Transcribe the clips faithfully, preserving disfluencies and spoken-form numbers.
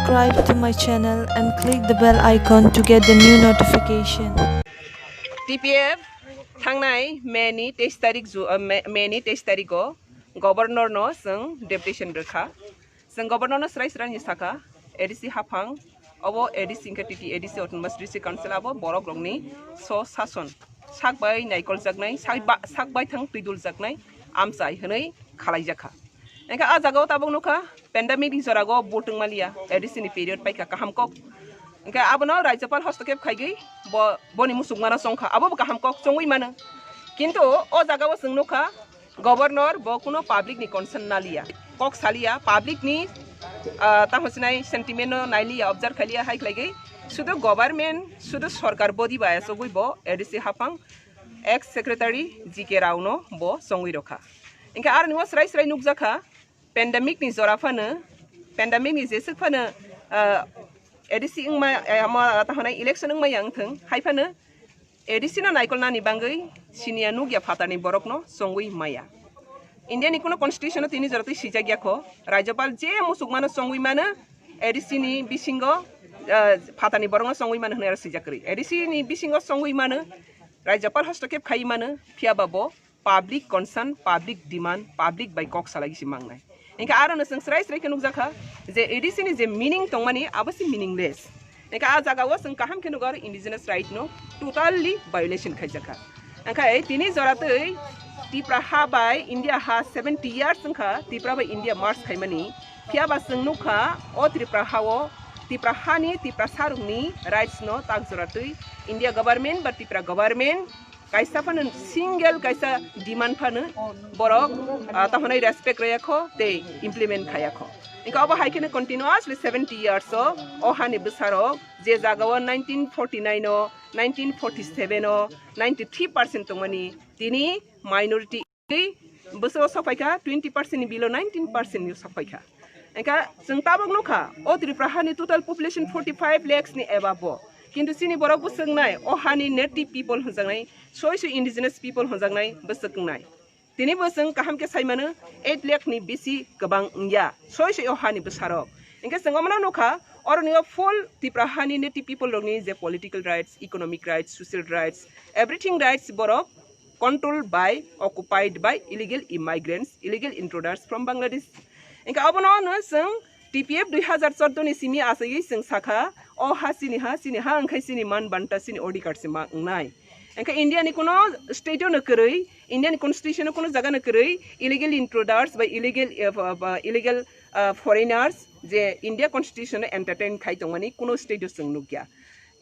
Subscribe to my channel and click the bell icon to get the new notification. T P F thangnai May ni teis tarik ju-, uh, May, May ni teis tarik o Governor no chwng deputation rwkha. Chwng Governor no srai srai ni sakha, A D C haphang, obo A D C hwnkhe T T A D C Autonomous District Council abo borok rokni so sason sak bai naikol jaknai, sak ba-, sak bai thang twidul jaknai amchai hwnwi khalai jakha. Hwnkhe ah jagao tabuk nukha, pandemic ni jora go vote wng maliya, A D C ni period paikha kaham kok. Hwnkhe abono Rajyapal hostokep khaigwi bo, boni musukmano chongkha, abo bo kaham kok chongwi mano. Kintu o jagao chwng nukha, Governor bo kuno public ni concern naliya, kok saliya, public ni, ah, tamo sinai sentiment no nailiya, observe khailiya, hai khlaigwi sudu government, sudu sorkar body bai asogwi bo A D C haphang ex secretary G K Rao no bo chongwi rokha. Hwnkhe aroni o srai srai nukjakha, pandemic ni jora phano, pandemic ni jeswk phano, ah, A D C wngma, eh, ama, ah, tahonai election wngmaya wngthwng, hai phano A D C no naikolnani bangwi siniya nukya phatarni borokno chongwi maya. India ni kuno constitution o tini joratwi swijak ya kho, Rajyapal je musukmano chongwi mano, A D C ni bisingo, ah, phatarni borokno chongwi mano hwnwi aro swijak kwrwi. A D C ni bisingo chongwi mano, Rajyapal hostokep khai mano, phiya ba bo public concern, public demand, public bai kok salai se mangnai. Hwnkhe aro no chwng srai srai khe nukjakha je A D C ni je meaning tongmani abo se meaningless. Hwnkhe ah jaga o chwng kaham khe nugo indigenous right no totally violation khaijakha. Hwnkhe tini jora twi Tipra ha bai India ha seventy years wngkha Tipra bai India merge khaimani. Phiya ba chwng nukha o Tipra ha o Tipra ha ni Tiprasa rokni rights no tak jora twi India government ba Tipra government kaisa phano single kaisa demand phano borok, ah, tahonai respect rwya kho tei implement khaya kho. Hwnkhe obo hai kheno continuously seventy years o, o hani bwsarok je jaga o nineteen forty nine o, nineteen forty seven o ninety three percent tongmani tini minority bwswk o sokphaikha twenty percent ni below nineteen percent ni sokphaikha. Hwnkhe chwng tabuk nukha, o Tripura hani total population forty five lakhs ni above o. Kintu chini borok bwswk wngnai, o hani native people hwnjaknai, soi soi indigenous people hwnjaknai bwswk wngnai. Tini bo chwng kaham khe sai mano, eight lakh ni bisi kwbang wngya, soi soi o hani bwsarok. Hwnkhe chwng omono nukha, oroni o full Tripura hani native people rokni je political rights, economic rights, social rights, everything rights borok controlled by, occupied by illegal immigrants, illegal intruders from Bangladesh. Hwnkhe abono no chwng T P F dui hazar chordo ni simi aswgwi chwng sakha, o ha chini ha, chini ha wngkhai chini man banta, chini odhikar se ma wngnai. Hwnkhe India ni kuno state o no kwrwi, India ni constitution o kuno jaga no kwrwi illegal intruders bai illegal, eh, ba, ba, illegal, ah, foreigners je India constitution o entertain khai tongmani kuno state o chwng nukya.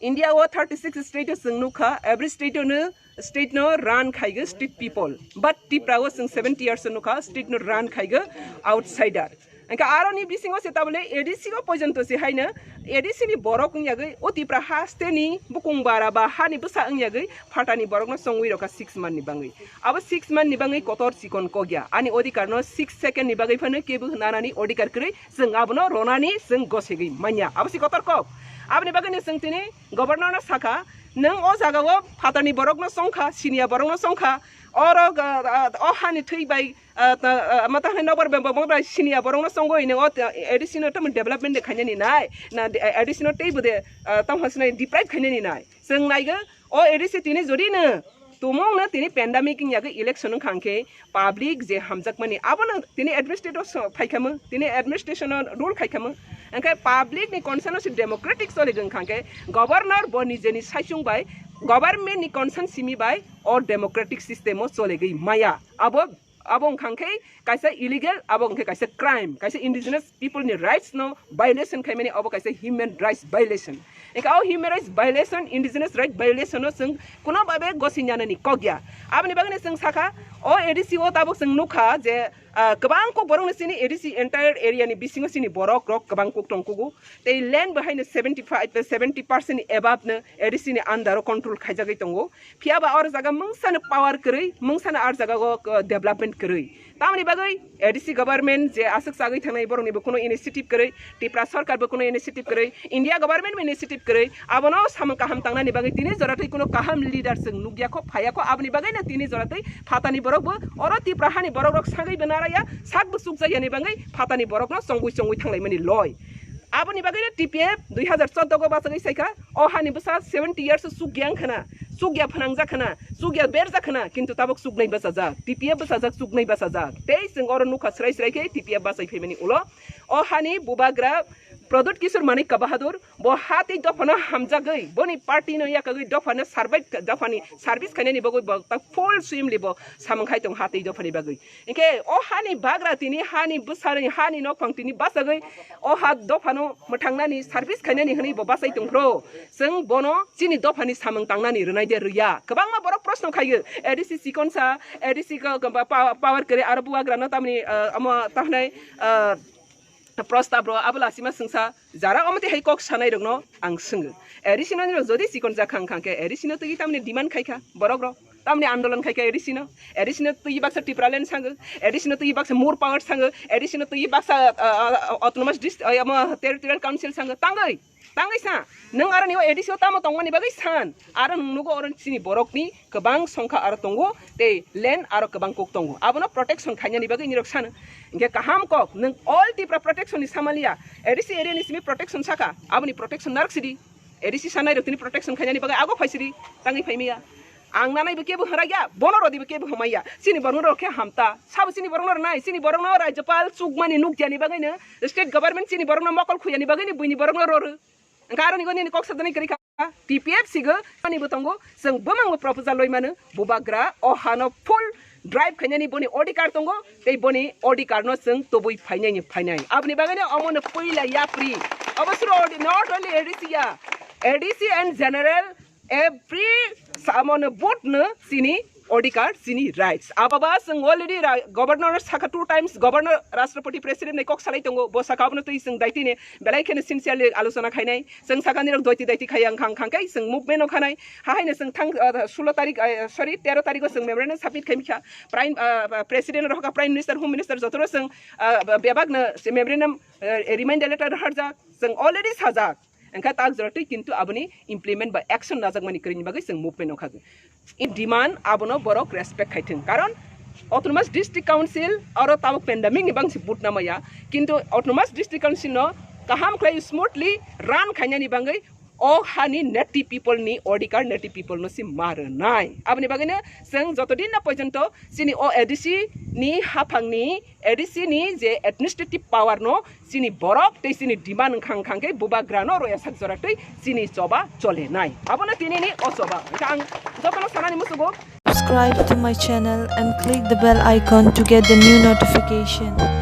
India o thirty six state o chwng nukha, every state o no, state no run khaigo state people. But Tripura o chwng seventy years o nukha, state no run khaigo outsider. Hwnkhe aroni bisingo se tabole A D C o porjonto se haino A D C ni borok wngyagwi o Tripura ha state ni bukung bara ba hani bwsa wngyagwi phatani borokno chongwi rokha six month ni bangwi. Abo six month ni bangwi kotor chikon kokya. Ani odhikar no six second ni bagwi phano kebo nanani odhikar kwrwi. Chwng abono ronani chwng gosegwi manya. Abo si kotor kok. Aboni bagwino chwng tini governor no sakha, nwng o jaga o phatani borokno chongkha, siniya borokno chongkha, oro, ah, ah, o hani thwi bai, ah, ta, ah, ma ta hai nobar bembo mo bai siniya borokno chongwi nwng o, ah, A D C no tamo development de khainani nai, na, ah, A D C no teibo de, ah, tamo sinai deprive khainani nai. Chwng naigo o A D C tini jodi no tumung no tini pandemic wngya khe election wngkha hwnkhe public je hamjakmani abono tini administrator so phaikhamu, tini administration o rule khaikhamu. Hwnkhe public ni concern o se democratic choli wngkha hwnkhe governor bo nijeni saichung bai government ni concern simi bai o democratic system o choligwi maya. Abo, abo wngkha hwnkhe kaisa illegal, abo hwnkhe kaisa crime, kaisa indigenous people ni rights no violation khaimani, abo kaisa human rights violation. Hwnkhe o human rights violation, indigenous right violation no chwng kuno babe gosi nyanani kok ya. Aboni bagwino chwng sakha, o A D C o tabuk chwng nukha je, ah, kwbang kok borok no chini A D C entire area ni bisingo chini borok rok kwbang kok tongkugo. Tei land bo haino seventy five, seventy percent ni above no A D C ni under o control khaijagwi tongo. Phiya ba oro jaga mungsa no power kwrwi, mungsa no ar jaga o, uh, development kwrwi. Tamoni bagwi A D C government je aswk chagwi thangnai borok ni bo kuno initiative kwrwi, Tripura sarkar bo kuno initiative kwrwi, India government bo initiative kwrwi, abono samung kaham tangnani bagwi tini jora twi kuno kaham leader chwng nukya kho, phaiya kho, aboni bagwi no tini jora twi phatani borok bo oro Tripura hani borok rok sagwi bo naraya, sak bo chukjakya ni bagwi phatani borok no chongwi chongwi thanglaimani loi. Aboni bagwi no T P F dui hazar chordo go bachagwi saikha, o hani bwsa seventy years chukya wngkhana, chukya phnangjak khana, chukya berjak khana, kintu tabuk chuknai bachajak, T P F bachajak, chuknai bachajak. Tei chwng oro nukha srai srai khe T P F bachai phaimani ulo o hani bubagra Pradyut Kishore Manikya Bahadur, bo ha tei dophano hamjagwi, boni party no yakagwi dophano survive, dophani service khainani bagwi bo ta full swimli bo samung khai tong ha tei dophani bagwi. Hinkhe o hani bagra tini hani bwsarwi hani nokphang tini bachagwi o ha dophano mwthangnani service khainani hwnwi bo bachai tongphro. Chwng bono chini dophani samung tangnani rwnai de rwya. Kwbangma borok proshno khaio, A D C chikonsa, A D C ko, ko, pa-, power kwrwi aro bubagrano tamni, ah, omo tahnai, ah, prostab rw abo lachima swngsa jara omo twi hai kok sanai rokno ang swngo. A D C no nini rok jodi chikon jak khang khang khe A D C no twi tamni demand khai kha borok rok. Tamni andolon khai kha A D C no. A D C no twi baksa Tipraland sango. A D C no twi baksa more power sango. A D C no twi baksa, ah, ah, autonomous dist-, ah, omo territorial council sango. Tangwi, tangwi sa. Nwng aro ni o A D C o tamo tongmani bagwi san. Aro nwng nugo oro chini borokni kwbang songkha aro tongo, tei land aro kwbang kok tongo. Abono protection khainani bagwi nirok sano. Hinkhe kaham kok, nwng all Tipra protection ni samalia, A D C area ni simi protection saka, aboni protection narwk sidi. A D C sanai rok tini protection khainani bagwi ago phaisidi, tangwi phaimaya. Ang nanai bo kebo hwrai ya, bono rodi bo kebo hwmai ya. Chini borok rok khe hamta. Sabo chini borok no rwnai, chini borok no Rajyapal chukmani nukjani bagwi no, state government chini borok no mokol khuyani bagwi no buini borok no roro. Hwnkhe aroni goni ni kok sajani kwrwi kha, T P F sigo, ani bo tongo, chwng bwmang bo proposal loi mano, bubagra o hano full drive khainani boni odhikar tongo, tei boni odhikar no chwng tubui phainai ni phainai. Aboni bagwi no omo no puila yapri. Obo suro odi-, not only A D C ya, A D C and general every samo no vote no chini odhikar, chini rights. Abo ba chwng already ra-, governor saka two times, governor, rashtrapati, president ni kok salai tongo, bo saka abono twi chwng daitine belai kheno sincerely alochona khainai. Chwng saka nirok doiti daiti khai ang khang khang khe chwng movement no khanai. Ha haino chwng thang, ah, sulo tarik, ah, sorry, tero tariko chwng memorandum submit khaimikha. Prime, ah, president rok, prime minister, home minister jotono chwng, ah, bebak no memorandum, ah, reminder letter rwharjak. Chwng already sajak. Wngkha tak jora twi kintu aboni implement ba action najakmani kwrwini bagwi chwng movement no kha. In demand abono borok respect khai thung. Karon Autonomous District Council oro tabuk pandemic ni bangsi vote namaya. Kintu Autonomous District Council no kaham khlai smoothly run khainani bagwi o hani native people ni odhikar native people no si ma rwnai. Aboni bagwi no chwng joto din na porjonto chini o A D C ni haphang ni A D C ni je administrative power no chini borok tei chini demand wngkha wngkha khe bubagra no roya sak jora twi chini choba chole nai. Abono tini ni o choba. Wngkha ang jotono sanani musugo. Subscribe to my channel and click the bell icon to get the new notification.